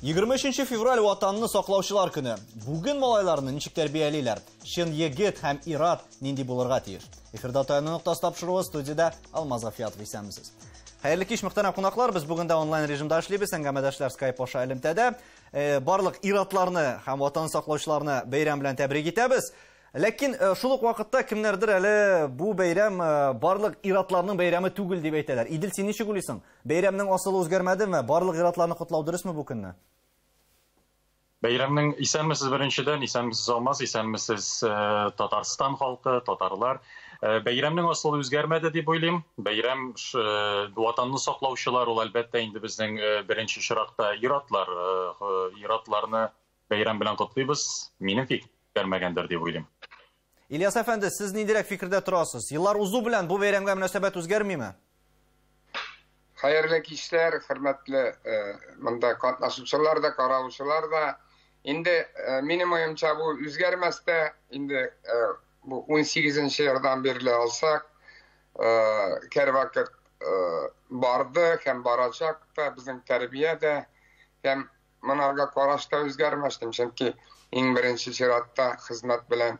23 февраль Ватанны саклаучылар көне. Бүген малайларны ничек тәрбиялиләр? Чын егет һәм ир-ат нинди булырга тиеш? Эфирда Таяну ноктасы тапшыруы, студиядә Алмаз Гафиятов, исәнмесез. Хәерле кич, мөхтәрәм кунаклар. Без бүген дә онлайн режимда эшлибез. Әңгәмәдәшләр Skype аша элемтәдә. Барлык ир-атларны һәм Ватан саклаучыларны бәйрәм белән тәбрик итәбез. Ләкин шул ук вакытта кемнәрдер әле бу бәйрәм барлык ир-атларның бәйрәме түгел дип әйтәләр. Идел, син ничек уйлыйсың? Бәйрәмнең асылы үзгәрмәдеме? Барлык ир-атларны котлау дөресме бу көнне? Бәйрәмнең, исәнмесез беренчедән, исәнмесез Алмаз, исәнмесез Татарстан халкы, татарлар. Бәйрәмнең асылы үзгәрмәде дип уйлыйм. Бәйрәм Ватанны саклаучылар ул, әлбәттә, инде безнең беренче чиратта ир-атлар. Ир-атларны бәйрәм белән котлыйбыз. Минем фикер үзгәрмәгәндер дип уйлыйм. Ильяс әфәнде, сез ниндирәк фикердә торасыз? Еллар узу белән бу бәйрәмгә мөнәсәбәт үзгәрмиме? Хәерле кичләр, хөрмәтле монда катнашучылар да, караучылар да. Инде минем уемча, бу үзгәрмәс тә, инде бу 18 елдан бирле алсак, һәрвакыт барды һәм барачак та безнең тәрбия дә һәм монарга караш та үзгәрмәс дим, чөнки иң беренче чиратта хезмәт белән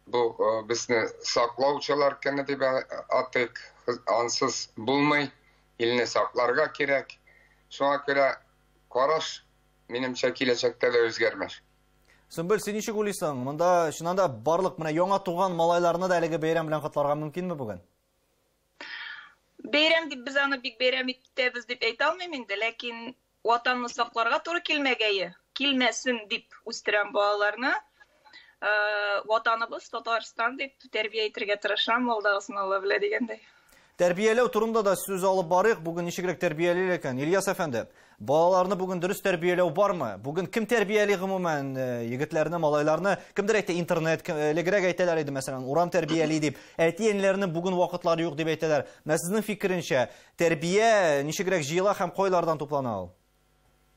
бу безне саклаучылар көне дип атыйк, ансыз булмый, илне сакларга кирәк. Шуңа күрә караш, минемчә, киләчәктә дә үзгәрмәс. Сөмбел, син ничек уйлыйсың? Монда чыннан да барлык менә яңа туган малайларны да әлеге бәйрәм белән котларга мөмкинме бүген? Бәйрәм дип без аны бик бәйрәм итәбез дип әйтә алмыйм инде, ләкин Ватанны сакларга туры килмәгәе, килмәсен дип үстерәм балаларны. Ватаныбыз Татарстан дип тәрбия итергә тырышам, алдагысын Алла белә дигәндәй. Тәрбияләү турында да сүз алып барыйк. Бүген ничегрәк тәрбиялиләр икән? Ильяс әфәнде, балаларны бүген дөрес тәрбияләү бармы? Бүген кем тәрбияли гомумән егетләрне, малайларны? Кемдер әйтә интернет, элегрәк әйтәләр иде, мәсәлән, урам тәрбияли дип. Әти-әниләрнең бүген вакытлары юк дип әйтәләр. Менә сезнең фикеренчә, тәрбия ничегрәк җыела һәм кайлардан туплана ул?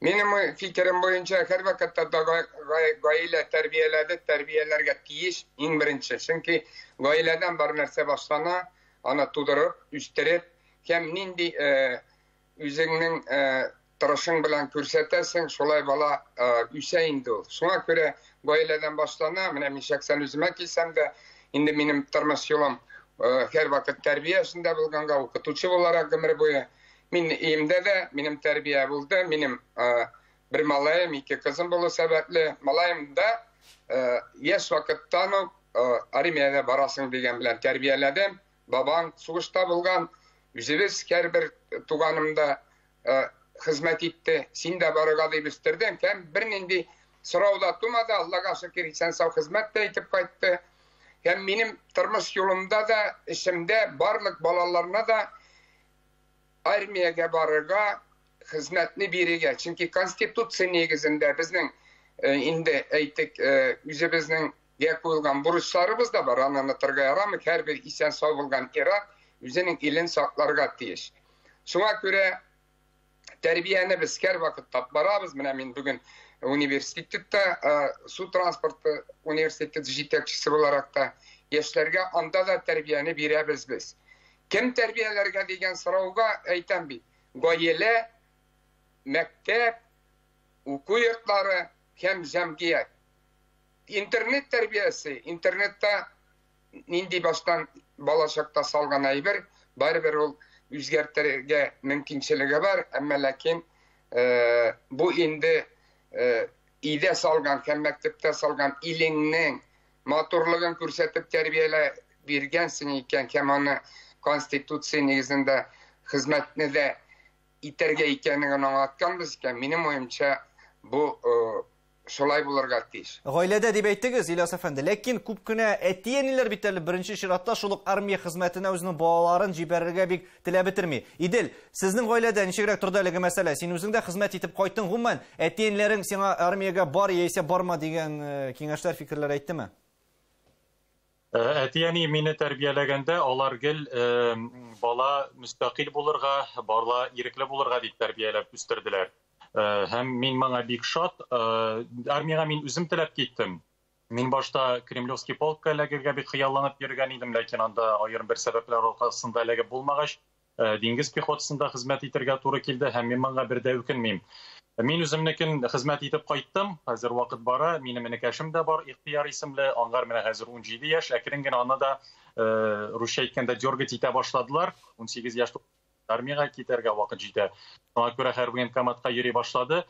Минем фикерем буенча, һәрвакытта да гаилә тәрбияләде, тәрбияләргә тиеш иң беренче. Чөнки гаиләдән бар нәрсә башлана, аны тудырып, үстереп, һәм нинди үзеңнең тырышың белән күрсәтәсең, шулай бала үсә инде ул. Шуңа күрә гаиләдән башлана. Менә мин шәхсән үземә килсәм дә, инде минем тормыш юлым һәрвакыт тәрбия эшендә булганга, укытучы буларак гомер буе мин өемдә дә минем тәрбия булды. Минем бер малаем, ике кызым булу сәбәпле, малаем да яшь вакыттан ук армиягә барасың дигән белән тәрбияләдем. Бабаң сугышта булган, үзебез һәрбер туганым да хезмәт итте, син дә барырга дип үстердем. Һәм бернинди сорау да тумады, Аллага шөкер, исән-сау хезмәт тә итеп кайтты. Һәм минем тормыш юлымда да, эшемдә барлык балаларына да армиягә барырга, хезмәтне бирергә. Чөнки Конституция нигезендә безнең инде әйтик, үзебезнең гә куелган бурычларыбыз да бар, аны онытырга ярамый. Һәрбер исән-сау булган ир-ат үзенең илен сакларга тиеш. Шуңа күрә тәрбияне без һәрвакыт тап барабыз. Менә мин бүген университетта, су транспорты университеты җитәкчесе буларак та яшьләргә анда да тәрбияне бирәбез без. Кем тәрбияләргә дигән сорауга әйтәм бит: гаилә, мәктәп, уку йортлары һәм җәмгыять. Интернет тәрбиясе, интернетта нинди баштан балачакта салган әйбер, барыбер ул үзгәртергә мөмкинчелеге бар, әмма ләкин бу инде өйдә салган һәм мәктәптә салган илеңнең матурлыгын күрсәтеп тәрбияләп биргәнсең икән, һәм аны Конституция нигезендә хезмәтне дә итәргә икәнен аңлатканбыз икән, минем уемча, бу шулай булырга тиеш. Гаиләдә дип әйттегез, Ильяс әфәнде, ләкин күп кенә әти-әниләр бит әле беренче чиратта шул ук армия хезмәтенә үзенең балаларын җибәрергә бик теләп бетерми. Идел, сезнең гаиләдә ничегрәк торды әлеге мәсьәлә? Син үзең дә хезмәт итеп кайттың, гомумән, әти-әниләрең сиңа армиягә бар яисә барма дигән киңәшләр, фикерләр әйттеме? Әти-әни мине тәрбияләгәндә алар гел бала мөстәкыйль булырга, бала ирекле булырга дип тәрбияләп үстерделәр. Һәм мин моңа бик шат. Армиягә мин үзем теләп киттем. Мин башта Кремлевский полкка эләгергә бик хыялланып йөргән идем, ләкин анда аерым бер сәбәпләр аркасында эләгеп булмагач, диңгез пехотасында хезмәт итәргә туры килде һәм мин моңа бер дә үкенмим. Мин үземнекен хезмәт итеп кайттым. Хәзер вакыт бара. Минем энекәшем дә бар, Ихтияр исемле. Аңгар менә хәзер 17 яшь. Әкрен генә аны да русча әйткәндә дергать итә башладылар. 18 яшь армиягә китәргә вакыт җитә. Шуңа күрә һәр военкоматка йөри башлады.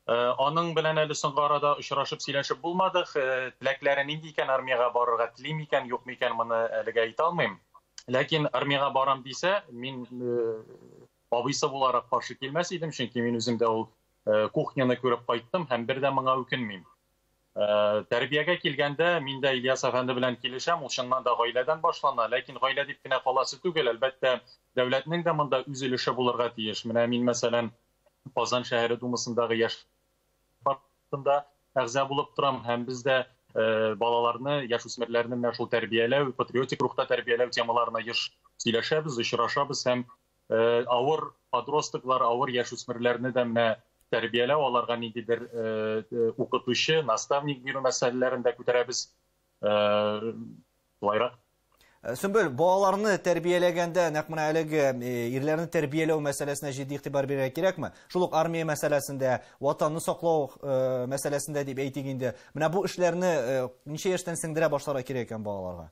Аның белән әле соңгы арада очрашып сөйләшеп булмады. Теләкләре нинди икән, армиягә барырга телим икән, юк микән, моны әлегә әйтә алмыйм. Ләкин армиягә барам дисә, мин абыйсы буларак каршы килмәс идем, чөнки мин үзем дә ул кухняны күреп кайттым һәм бер дә моңа үкенмим. Тәрбиягә килгәндә, мин дә Ильяс әфәнде белән килешәм, ул чыннан да гаиләдән башлана, ләкин гаилә дип кенә каласы түгел, әлбәттә, дәүләтнең дә монда үз өлеше булырга тиеш. Менә мин, мәсәлән, Казан шәһәре думасындагы яшь партында әгъза булып торам һәм без дә балаларны, яшүсмерләрне менә шул тәрбияләү, патриотик рухта тәрбияләү темаларына еш сөйләшәбез, очрашабыз һәм авыр подростоклар, авыр яшүсмерләрне дә менә тәрбияләү, аларга ниндидер укытучы, наставник бирү мәсьәләләрен дә күтәрәбез. Шулайрак. Сөмбел, балаларны тәрбияләгәндә нәкъ менә әлеге ирләрне тәрбияләү мәсьәләсенә җитди игътибар бирергә кирәкме? Шул ук армия мәсьәләсендә, ватанны саклау мәсьәләсендә дип әйтик инде. Менә бу эшләрне ничә яшьтән сеңдерә башларга кирәк икән балаларга?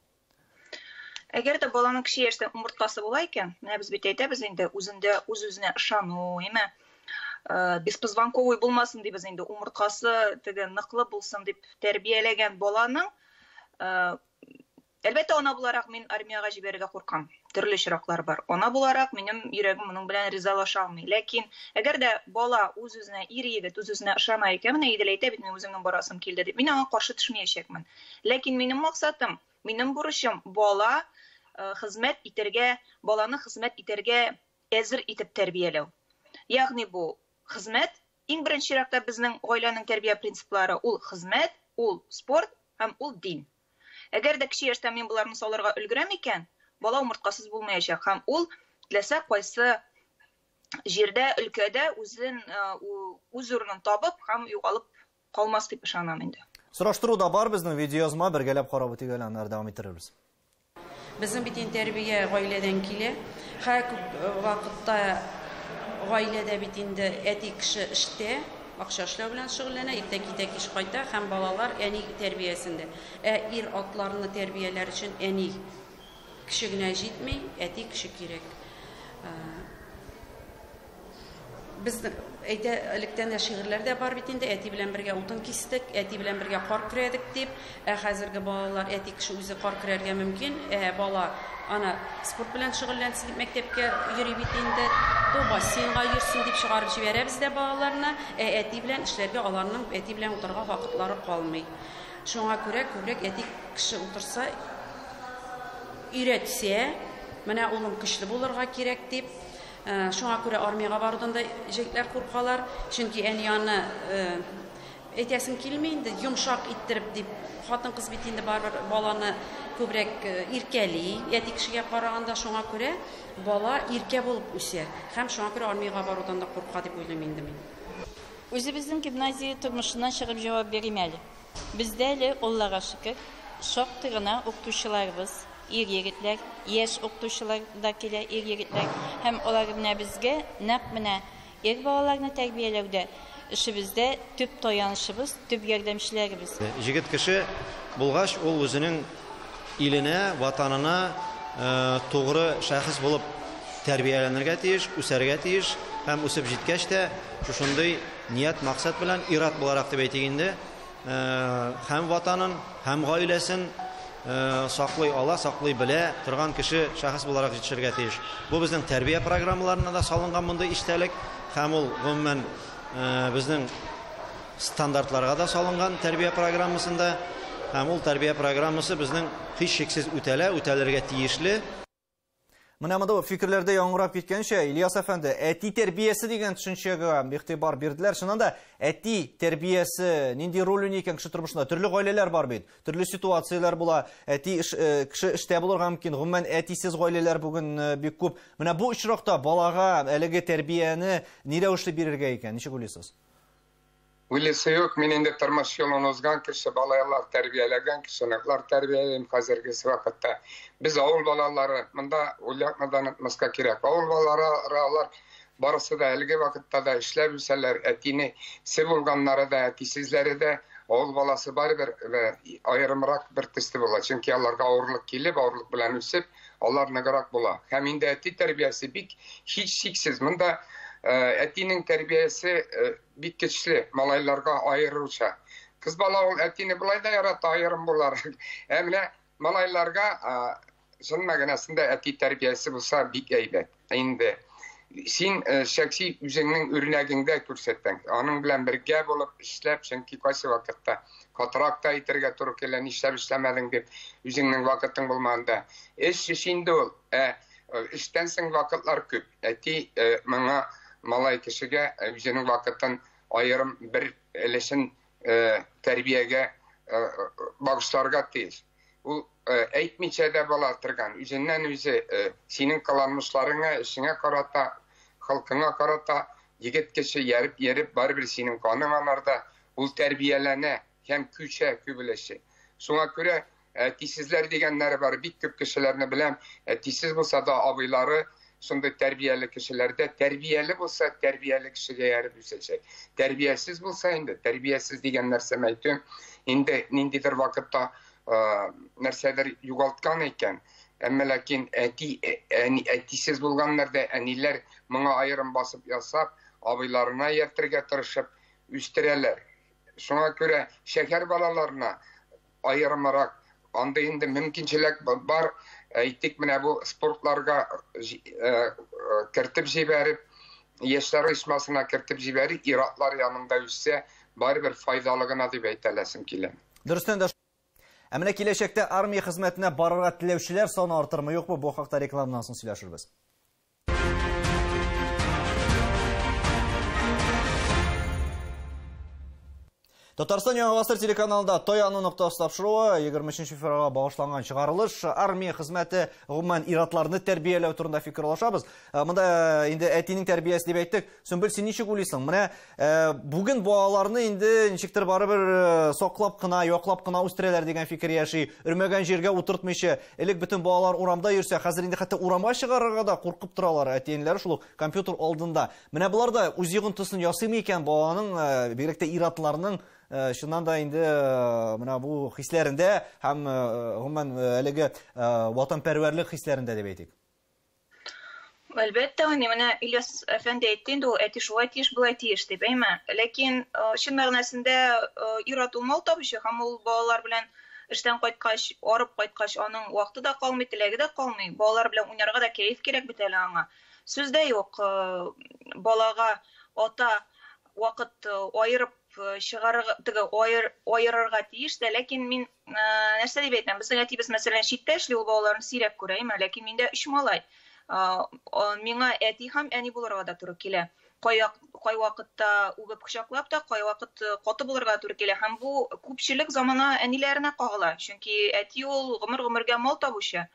Әгәр дә баланың кече яшьтән умырткасы була икән, менә без бит әйтәбез инде, үзендә үз-үзенә ышану, әйме? Беспозвонковый булмасын дибез инде, умырткасы теге ныклы булсын дип тәрбияләгән баланың, әлбәттә, ана буларак мин армиягә җибәрергә куркам. Төрле очраклар бар. Ана буларак минем йөрәгем моның белән ризалаша алмый. Ләкин әгәр дә бала үз-үзенә, ир егет үз-үзенә ышана икән, менә Идел әйтә бит, мин үземнең барасым килде дип, мин аңа каршы төшмәячәкмен. Ләкин минем максатым, минем бурычым бала хезмәт итәргә, баланы хезмәт итәргә әзер итеп тәрбияләү. Ягъни бу хезмәт, иң беренче чиратта безнең гаиләнең тәрбия принциплары ул хезмәт, ул спорт һәм ул дин. Әгәр дә кече яшьтән мин боларны салырга өлгерәм икән, бала умырткасыз булмаячак һәм ул теләсә кайсы җирдә, өлкәдә үзен үз урынын табып һәм югалып калмас дип ышанам инде. Сораштыру да бар безнең видеоязма, бергәләп карап үтик әле, аннары дәвам иттерербез. Безнең бит инде тәрбия гаиләдән килә. Һәр күп вакытта гаиләдә бит инде әти кеше эштә, акча эшләү белән шөгыльләнә, иртә китә, кич кайта һәм балалар әни тәрбиясендә. Ә ир атларны тәрбияләр өчен әни кеше генә җитми, әти кеше кирәк. Безнең әйтә электән дә шигырьләр дә бар бит инде, әти белән бергә утын кистек, әти белән бергә кар көрәдек дип. Ә хәзерге балалар әти кеше үзе кар көрәргә мөмкин, ә бала ана спорт белән шөгыльләнсен дип мәктәпкә йөри бит инде, то бассейнга йөрсен дип чыгарып җибәрәбез дә балаларны, ә әти белән эшләргә аларның әти белән утырырга вакытлары калмый. Шуңа күрә күбрәк әти кеше утырса, өйрәтсә, менә улым көчле булырга кирәк дип. Шуңа күрә армиягә барудан да җегетләр куркалар, чөнки әни аны әйтәсем килми инде, йомшак иттереп дип, хатын-кыз бит инде барыбер баланы күбрәк иркәли, әти кешегә караганда, шуңа күрә бала иркә булып үсә һәм шуңа күрә армиягә барудан да курка дип уйлыйм инде мин. Үзебезнең гимназия тормышыннан чыгып җавап бирим әле. Бездә әле, Аллага шөкер, шактый гына укытучыларыбыз, ир егетләр, яшь укытучылар да килә, ир егетләр, һәм алар менә безгә нәкъ менә ир балаларны тәрбияләүдә эшебездә төп таянышыбыз, төп ярдәмчеләребез. Җегет кеше булгач, ул үзенең иленә, ватанына тугры шәхес булып тәрбияләнергә тиеш, үсәргә тиеш һәм үсеп җиткәч тә шушындый ният, максат белән ир-ат буларак дип әйтик инде, һәм ватанын, һәм гаиләсен саклый ала, саклый белә торган кеше, шәхес буларак җитешергә тиеш. Бу безнең тәрбия программаларына да салынган мондый истәлек һәм ул гомумән безнең стандартларга да салынган тәрбия программасында, һәм ул тәрбия программасы безнең һичшиксез үтәлә, үтәлергә тиешле. Менә монда фикерләрдә яңгырап киткәнчә, Ильяс әфәнде, әти тәрбиясе дигән төшенчәгә игътибар бирделәр. Чыннан да әти тәрбиясе нинди роль уйный икән кеше тормышында? Төрле гаиләләр бар бит, төрле ситуацияләр була. Әти кеше эштә булырга мөмкин. Гомумән әтисез гаиләләр бүген бик күп. Менә бу очракта балага әлеге тәрбияне ни рәвешле бирергә икән? Ничек уйлыйсыз? Уйлыйсы юк, мин инде тормыш юлын узган кеше, балалар тәрбияләгән кеше, оныклар тәрбиялим хәзерге вакытта. Без авыл балалары, монда уйлатмадан отмаска кирәк. Авыл балалары алар Барысы да әлеге вакытта да эшләп үсәләр. Әтисе булганнары да, әтисезләре дә, авыл баласы барыбер аерымрак бер төсле була. Чөнки аларга авырлык килеп, авырлык белән үсеп, алар ныграк була. Һәм инде әти тәрбиясе бик һичшиксез. Монда әтинең тәрбиясе бик көчле, малайларга аеруча. Кыз бала ул әтине болай да ярата, аерым буларак. Ә менә малайларга чын мәгънәсендә әти тәрбиясе булса бик әйбәт. Инде син шәхси үзеңнең үрнәгеңдә күрсәтәң, аның белән бергә булып эшләп, чөнки кайсы вакытта катырак та әйтергә туры килә, нишләп эшләмәдең дип, үзеңнең вакытың булмаганда. Эш эш инде ул. Эштән соң вакытлар күп. Әти моңа малай кешегә үзенең вакытын аерым бер өлешен тәрбиягә багышларга тиеш. Ул әйтмичә дә бала торган, үзеннән үзе синең кыланмышларыңа, эшеңә карата, халкыңа карата егет кеше ярып-ярып барыбер синең каның анарда, ул тәрбияләнә һәм күчә күп өлеше. Шуңа күрә әтисезләр дигәннәре бар, бик күп кешеләрне беләм, әтисез булса да абыйлары шундый тәрбияле кешеләрдә, тәрбияле булса, тәрбияле кешегә ярып үсәчәк. Тәрбиясез булса инде, тәрбиясез дигән нәрсәне әйтүем, инде ниндидер вакытта нәрсәдер югалткан икән. Әмма ләкин әтисез булганнар да әниләр моңа аерым басып ясап, абыйларына ияртергә тырышып үстерәләр. Шуңа күрә шәһәр балаларына аерымрак анда инде мөмкинчелек бар. Әйтик, менә бу спортларга кертеп җибәреп, яшьләр оешмасына кертеп җибәреп, ир-атлар янында үссә, барыбер файдалы гына дип әйтә аласым килә. Дөрестән дә, ә менә киләчәктә армия хезмәтенә барырга теләүчеләр саны артырмы, юкмы? Бу хакта рекламадан соң сөйләшербез. Татарстан Яңа Гасыр телеканалында Таяну ноктасы тапшыруы 23 февральгә багышланган чыгарылыш. Армия хезмәте, гомумән, ир-атларны тәрбияләү турында фикер алышабыз. Монда инде әтинең тәрбиясе дип әйттек. Сөмбел, син ничек уйлыйсың? Менә бүген балаларны инде ничектер барыбер саклап кына, яклап кына үстерәләр дигән фикер яши. Өрмәгән җиргә утыртмыйча, элек бөтен балалар урамда йөрсә, хәзер инде хәтта урамга чыгарырга да куркып торалар әти-әниләре шул ук компьютер алдында. Менә болар да үз йогынтысын ясыймы икән баланың, бигрәк тә ир-атларның, чыннан да инде менә бу хисләрендә һәм гомумән әлеге ватанпәрвәрлек хисләрендә дип әйтик. Әлбәттә, менә Ильяс әфәнде әйтте инде, ул әти шулай тиеш, болай тиеш дип, әйме? Ләкин чын мәгънәсендә ир-ат ул мал табучы һәм ул балалар белән эштән кайткач, арып кайткач, аның вакыты да калмый, теләге дә калмый. Балалар белән уйнарга да кәеф кирәк бит әле аңа. Сүз дә юк, балага ата вакыт аерып чыгарырга, теге аерырга тиеш тә, ләкин мин нәрсә дип әйтәм, безнең әтибез, мәсәлән, читтә эшли, ул балаларын сирәк күрә, әйме? Ләкин миндә өч малай. Миңа әти һәм әни булырга да туры килә. Кай вакытта үбеп кочаклап та, кай вакыт каты булырга туры килә. Һәм бу күпчелек замана әниләренә кагыла. Чөнки әти ул гомер-гомергә мал табучы.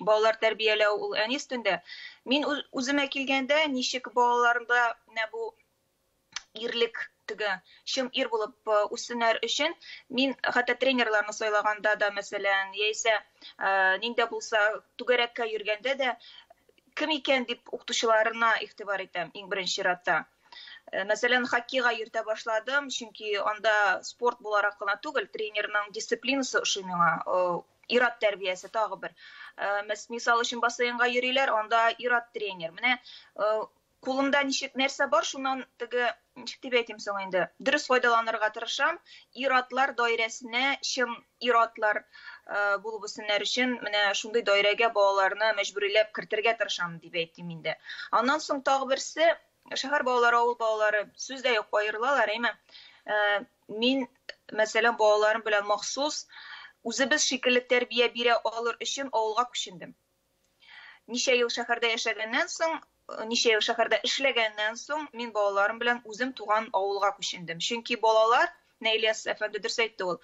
Балалар тәрбияләү ул әни өстендә. Мин үземә килгәндә, ничек балаларында менә бу ирлек теге чын ир булып үссеннәр өчен, мин хәтта тренерларны сайлаганда да, мәсәлән, яисә ниндә булса түгәрәккә йөргәндә дә кем икән дип укытучыларына игътибар итәм иң беренче чиратта. Мәсәлән, хоккейга йөртә башладым, чөнки анда спорт буларак кына түгел, тренерның дисциплинасы ошый миңа. Ир-ат тәрбиясе тагы бер. Мисал өчен бассейнга йөриләр, анда ир-ат тренер. Менә кулымда ничек нәрсә бар, шуннан теге, ничек дип әйтим соң инде, дөрес файдаланырга тырышам. Ир-атлар даирәсенә чын ир-атлар булып үссеннәр өчен менә шундый даирәгә балаларны мәҗбүриләп кертергә тырышам дип әйтим инде. Аннан соң тагы берсе, шәһәр балалары, авыл балалары сүз дә юк, аерылалар, әйме? Мин, мәсәлән, балаларым белән махсус үзебез шикелле тәрбия бирә алыр өчен авылга күчендем. Ничә ел шәһәрдә яшәгәннән соң, ничә ел шәһәрдә эшләгәннән соң, мин балаларым белән үзем туган авылга күчендем. Чөнки балалар, менә Ильяс әфәнде дөрес әйтте ул,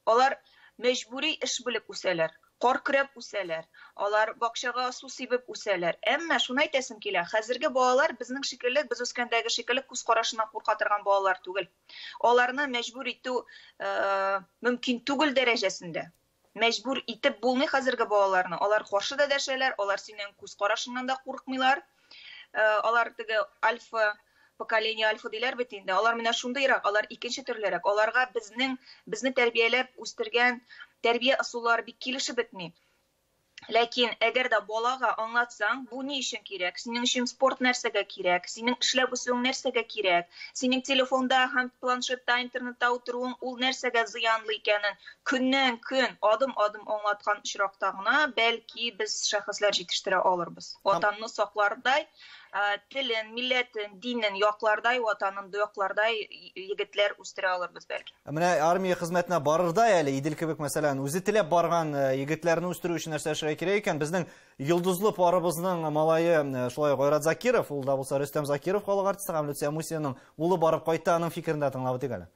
алар мәҗбүри эш белеп үсәләр, кар көрәп үсәләр, алар бакчага су сибеп үсәләр. Әмма шуны әйтәсем килә, хәзерге балалар безнең шикелле, без үскәндәге шикелле күз карашыннан курка торган балалар түгел. Аларны мәҗбүр итү мөмкин түгел дәрәҗәсендә. Мәҗбүр итеп булмый хәзерге балаларны. Алар каршы да дәшәләр, алар синең күз карашыңнан да куркмыйлар. Алар теге альфа поколение, альфа диләр бит инде. Алар менә шундыйрак, алар икенче төрлерәк. Аларга безне тәрбияләп үстергән тәрбия ысуллары бик килешеп бетми. Ләкин әгәр дә балага аңлатсаң, бу ни өчен кирәк? Синең өчен спорт нәрсәгә кирәк? Синең эшләп үсүең нәрсәгә кирәк? Синең телефонда һәм планшетта, интернетта утыруың ул нәрсәгә зыянлы икәнен көннән көн, адым-адым аңлаткан очракта гына бәлки без шәхесләр җитештерә алырбыз. Ватанны саклардай, телен, милләтен, динен яклардай, ватанын яклардай егетләр үстерә алырбыз бәлки. Менә армия хезмәтенә барырдай әле Идел кебек, мәсәлән, үзе теләп барган егетләрне үстерү өчен нәрсә эшләргә кирәк икән? Безнең йолдызлы парыбызның малае шулай ук Айрат Закиров, ул да булса Рөстәм Закиров халык артисты һәм Люция Мусинаның улы барып кайтты, аның фикерен дә тыңлап үтик әле.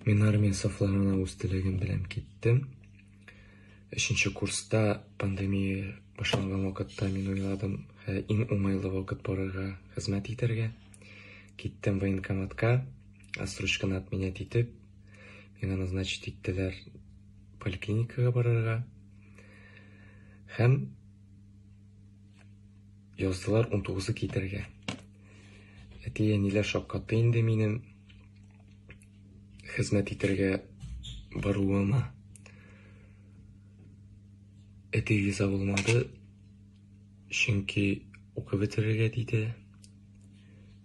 Мин армия сафларына үз теләгем белән киттем. 3 курста пандемия башланган вакытта мин уйладым, иң уңайлы вакыт барырга, хезмәт итәргә. Киттем военкоматка, отсрочканы отменять итеп, миңа назначить иттеләр поликлиникага барырга. Һәм яздылар 19-ы китәргә. Әти-әниләр шаккатты инде минем хезмәт итәргә баруыма. Әти риза булмады, чөнки укып бетерергә диде.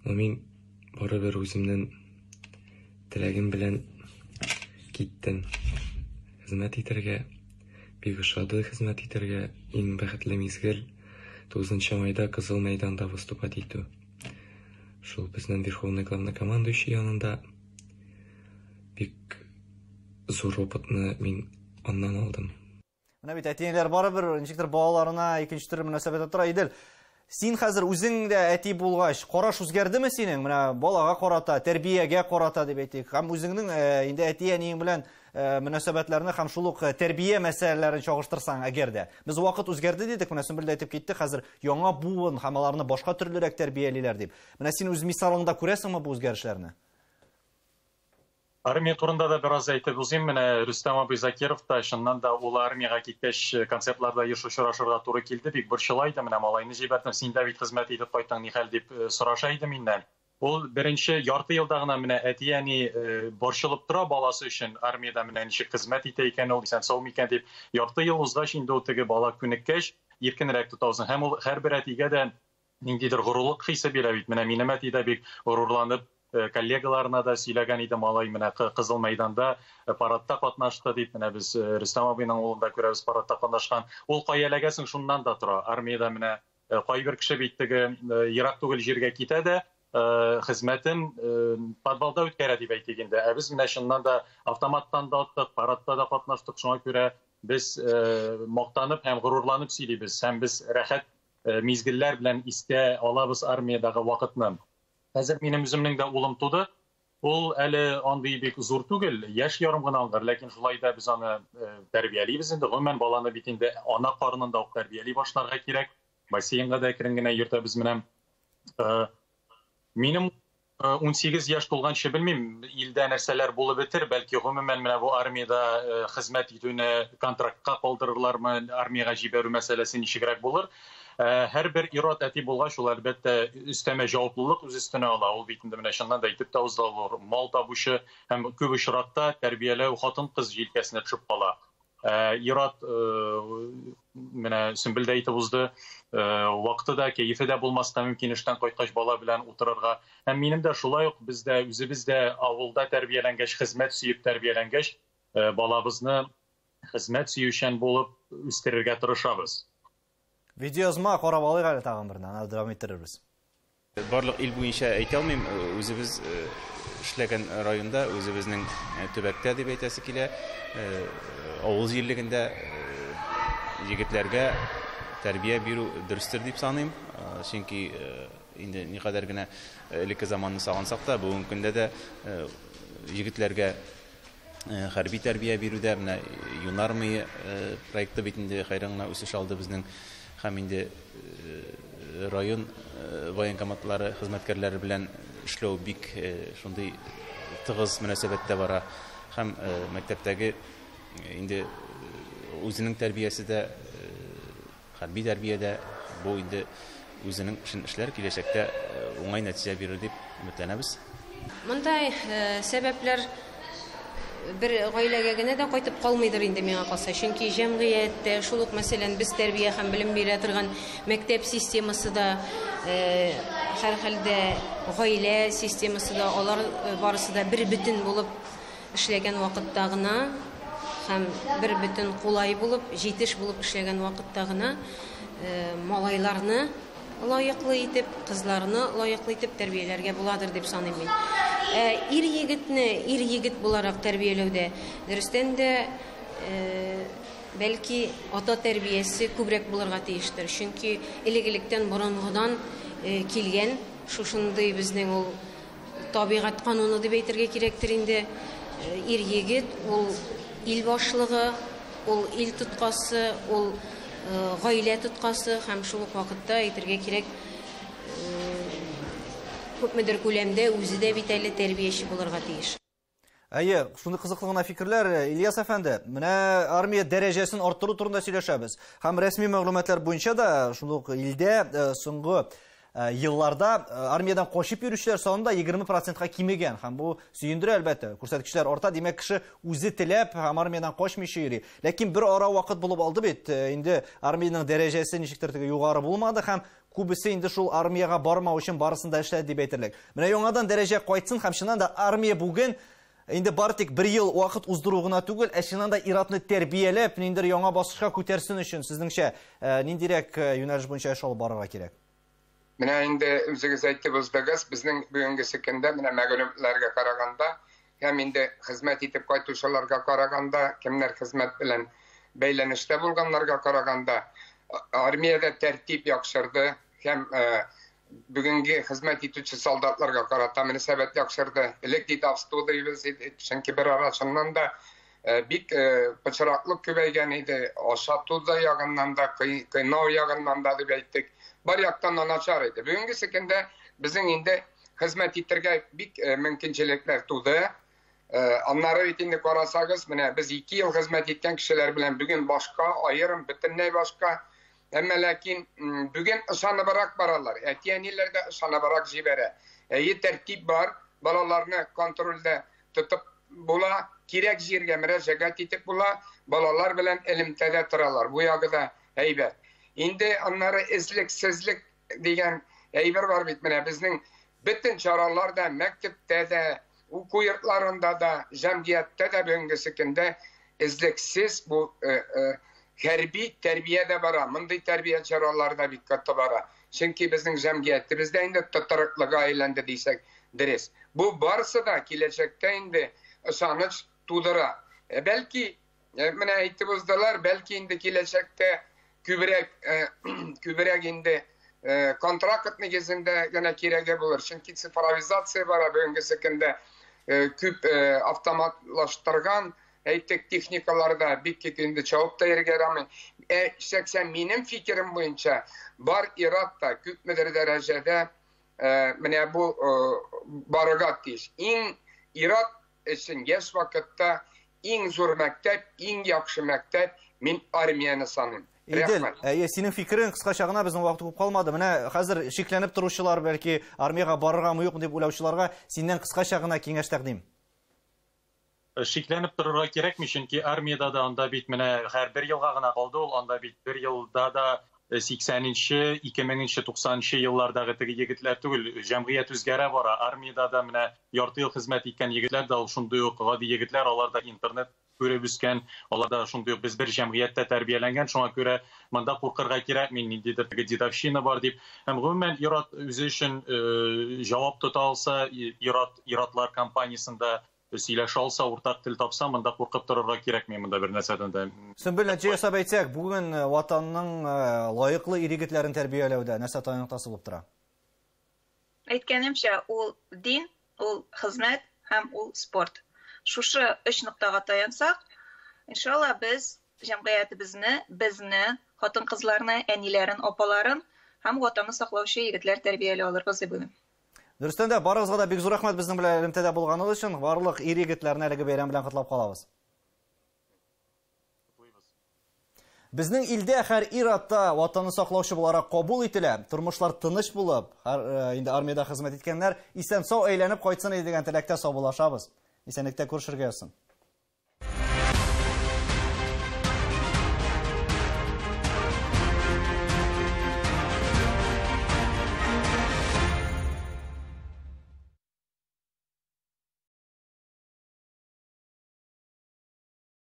Но мин барыбер үземнең теләгем белән киттем. Хезмәт итәргә бик ошады, хезмәт итәргә иң бәхетле мизгел 9 майда Кызыл мәйданда выступать итү. Шул безнең Верховный главнокомандующий янында бик зур опытны мин аннан алдым. Менә бит әти-әниләр барыбер ничектер балаларына икенче төрле мөнәсәбәттә тора. Идел, син хәзер үзең дә әти булгач, караш үзгәрдеме синең? Менә балага карата, тәрбиягә карата дип әйтик. Һәм үзеңнең инде әти-әниең белән мөнәсәбәтләрне һәм шул ук тәрбия мәсьәләләрен чагыштырсаң әгәр дә. Без вакыт үзгәрде дидек, менә Сөмбел дә әйтеп китте, хәзер яңа буын һәм аларны башка төрлерәк тәрбиялиләр дип. Менә син үз мисалыңда күрәсеңме бу үзгәрешләрне? Армия турында да бераз әйтеп узыйм. Менә Рөстәм абый Закиров та чыннан да ул армиягә киткәч концертларда еш очрашырга туры килде, бик борчыла иде. Менә малайны җибәрдем, син дә бит хезмәт итеп кайттың, ни хәл дип сораша иде миннән. Ул беренче ярты елда гына менә әти-әни борчылып тора баласы өчен, армиядә менә ничек хезмәт итә икән ул, исән сау микән дип. Ярты ел узгач инде ул теге бала күнеккәч, иркенрәк тота үзен. Һәм ул һәрбер әтигә дә ниндидер горурлык хисе бирә бит. Менә минем әти дә бик горурланып коллегаларына да сөйләгән иде, малай менә Кызыл мәйданда парадта катнашты дип. Менә без Рөстәм абыйның улында күрәбез парадта катнашкан. Ул кая эләгәсең, шуннан да тора. Армиядә менә кайбер кеше бит теге ерак түгел җиргә китә дә хезмәтен подвалда үткәрә дип әйтик инде. Ә без менә чыннан да автоматтан да аттык, парадта да катнаштык. Шуңа күрә без мактанып һәм горурланып сөйлибез. Һәм без рәхәт мизгелләр белән искә алабыз армиядәге вакытны. Хәзер минем үземнең дә улым туды. Ул әле андый бик зур түгел, яшь ярым гына аңгыр, ләкин шулай да без аны тәрбиялибез инде. Гомумән баланы бит инде ана карынында ук тәрбияли башларга кирәк. Бассейнга да әкрен генә йөртәбез менә. Минем 18 яшь тулганчы белмим, илдә нәрсәләр булып бетер, бәлки гомумән менә бу армиядә хезмәт итүне контрактка калдырырлармы, армиягә җибәрү мәсьәләсе ничегрәк булыр. Һәрбер ир-ат әти булгач, ул әлбәттә өстәмә җаваплылык үз өстенә ала. Ул бит инде менә чыннан да әйтеп тә узды, ул мал табучы һәм күп очракта тәрбияләү хатын-кыз җилкәсенә төшеп кала. Ир-ат менә Сөмбел дә әйтеп узды, вакыты да, кәефе дә булмаска мөмкин эштән кайткач бала белән утырырга. Һәм минем дә шулай ук, без дә үзебез дә авылда тәрбияләнгәч, хезмәт сөеп тәрбияләнгәч, балабызны хезмәт сөючән булып үстерергә тырышабыз. Видеоязма карап алыйк әле тагын берне, аны дәвам иттерербез. Барлык ил буенча әйтә алмыйм, үзебез эшләгән районда, үзебезнең төбәктә дип әйтәсе килә, авыл җирлегендә егетләргә тәрбия бирү дөрестер дип саныйм. Чөнки инде никадәр генә элекке заманны сагынсак та, бүгенге көндә дә егетләргә хәрби тәрбия бирүдә менә Юнармия проекты бит инде хәйран гына үсеш алды безнең. Һәм инде район военкоматлары хезмәткәрләре белән эшләү бик шундый тыгыз мөнәсәбәттә бара. Һәм мәктәптәге инде үзенең тәрбиясе дә, хәрби тәрбия дә бу инде үзенең эшен эшләр, киләчәктә уңай нәтиҗә бирер дип өметләнәбез. Мондай сәбәпләр бер гаиләгә генә дә кайтып калмыйдыр инде миңа калса. Чөнки җәмгыятьтә шул ук, мәсәлән, без тәрбия һәм белем бирә торган мәктәп системасы да, һәрхәлдә гаилә системасы да, алар барысы да бер бөтен булып эшләгән вакытта гына һәм бер бөтен кулай булып, җитеш булып эшләгән вакытта гына малайларны лаеклы итеп, кызларны лаеклы итеп тәрбияләргә буладыр дип саныйм мин. Ир егетне ир егет буларак тәрбияләүдә дөрестән дә бәлки ата тәрбиясе күбрәк булырга тиештер. Чөнки элек-электән борынгыдан килгән шушындый безнең ул табигать кануны дип әйтергә кирәктер инде. Ир егет ул ил башлыгы, ул ил тоткасы, ул гаилә тоткасы һәм шул ук вакытта әйтергә кирәк, күпмедер күләмдә үзе дә бит әле тәрбияче булырга тиеш. Әйе, шундый кызыклы гына фикерләр, Ильяс әфәнде. Менә армия дәрәҗәсен арттыру турында сөйләшәбез. Һәм рәсми мәгълүматлар буенча да шундый ук илдә соңгы елларда армиядән качып йөрүчеләр саны да 20%-ка кимегән. Һәм бу сөендерә әлбәттә. Күрсәткечләр арта, димәк, кеше үзе теләп һәм армиядән качмыйча йөри. Ләкин бер ара вакыт булып алды бит. Инде армиянең дәрәҗәсе ничектер теге югары булмады һәм күбесе инде шул армиягә бармау өчен барысын да эшләде дип әйтерлек. Менә яңадан дәрәҗә кайтсын һәм чыннан да армия бүген инде бары тик бер ел вакыт уздыру гына түгел, ә чыннан да ир-атны тәрбияләп, ниндидер яңа баскычка күтәрсен өчен сезнеңчә ниндирәк юнәлеш буенча эш алып барырга кирәк? Менә инде үзегез әйтеп уздыгыз, безнең бүгенге көндә менә мәгълүматларга караганда һәм инде хезмәт итеп кайтучыларга караганда, кемнәр хезмәт белән бәйләнештә булганнарга караганда, армиядә тәртип яхшырды һәм бүгенге хезмәт итүче солдатларга карата мөнәсәбәт яхшырды. Элек дедовство дибез, чөнки бер ара чыннан да бик пычраклык күбәйгән иде, ашату да ягыннан да, кыйнау ягыннан да дип әйттек. Бар яктан да начар иде. Бүгенге көндә безнең инде хезмәт итәргә бик мөмкинчелекләр туды. Аннары бит инде карасагыз, менә без 2 ел хезмәт иткән кешеләр белән бүген башка, аерым, бөтенләй башка. Әмма ләкин бүген ышаныбрак баралар. Әти-әниләр дә ышаныбрак җибәрә. Әйе, тәртип бар, балаларны контрольдә тотып була, кирәк җиргә мөрәҗәгать итеп була, балалар белән элемтәдә торалар. Бу ягы да әйбәт. Инде аннары эзлексезлек дигән әйбер бар бит. Менә безнең бөтен чаралар да, мәктәптә дә, уку йортларында да, җәмгыятьтә дә бүгенге көндә эзлексез бу хәрби тәрбия дә бара. Мондый тәрбия чаралары да бик каты бара. Чөнки безнең җәмгыятебездә инде тотрыклыга әйләнде дисәк дөрес. Бу барысы да киләчәктә инде ышаныч тудыра. Бәлки менә әйтеп уздылар, бәлки инде киләчәктә күбрәк инде контракт нигезендә генә кирәге булыр. Чөнки цифровизация бара бүгенге көндә, күп автоматлаштырган, әйтик, техникаларда бик күп инде чабып та йөрергә ярамый. Шәхсән минем фикерем буенча бар ир-ат та күпмедер дәрәҗәдә менә бу барырга тиеш. Иң ир-ат өчен яшь вакытта иң зур мәктәп, иң яхшы мәктәп мин армияне саныйм. Идел, әйе, синең фикерең кыскача гына, безнең вакыт күп калмады. Менә хәзер шикләнеп торучылар, бәлки армиягә барыргамы юкмы дип уйлаучыларга синнән кыскача гына киңәш тәкъдим. Шикләнеп торырга кирәкми, чөнки армиядә дә анда бит менә һәр бер елга гына калды ул, анда бит бер елда да 80-нче, 2000-нче, 90-нчы еллардагы теге егетләр түгел, җәмгыять үзгәрә бара. Армиядә дә менә ярты ел хезмәт иткән егетләр дә ул шундый ук гади егетләр, алар да интернет күреп үскән, алар да шундый ук без бер җәмгыятьтә тәрбияләнгән, шуңа күрә монда куркырга кирәкми, ниндидер теге дедовщина бар дип. Һәм гомумән ир-ат үзе өчен җавап тота алса, ир-атлар компаниясендә сөйләшә алса, уртак тел тапса, монда куркып торырга кирәкми, монда бер нәрсәдән дә. Сөмбел, нәтиҗә ясап әйтсәк, бүген ватанның лаеклы ир-егетләрен тәрбияләүдә нәрсә таяну ноктасы булып тора? Әйткәнемчә, ул дин, ул хезмәт һәм ул спорт. Шушы өч ноктага таянсак, иншалла без җәмгыятебезне, безне, хатын-кызларны, әниләрен, апаларын һәм ватанны саклаучы егетләр тәрбияли алырбыз дип уйлыйм. Дөрестән дә, барыгызга да бик зур рәхмәт безнең белән элемтәдә булганыгыз өчен. Барлык ир-егетләрне әлеге бәйрәм белән котлап калабыз. Безнең илдә һәр ир-атта ватанны саклаучы буларак кабул ителә. Тормышлар тыныч булып, һәр инде армиядә хезмәт иткәннәр исән-сау әйләнеп кайтсын иде дигән теләктә саубуллашабыз. Исәнлектә күрешергә язсын.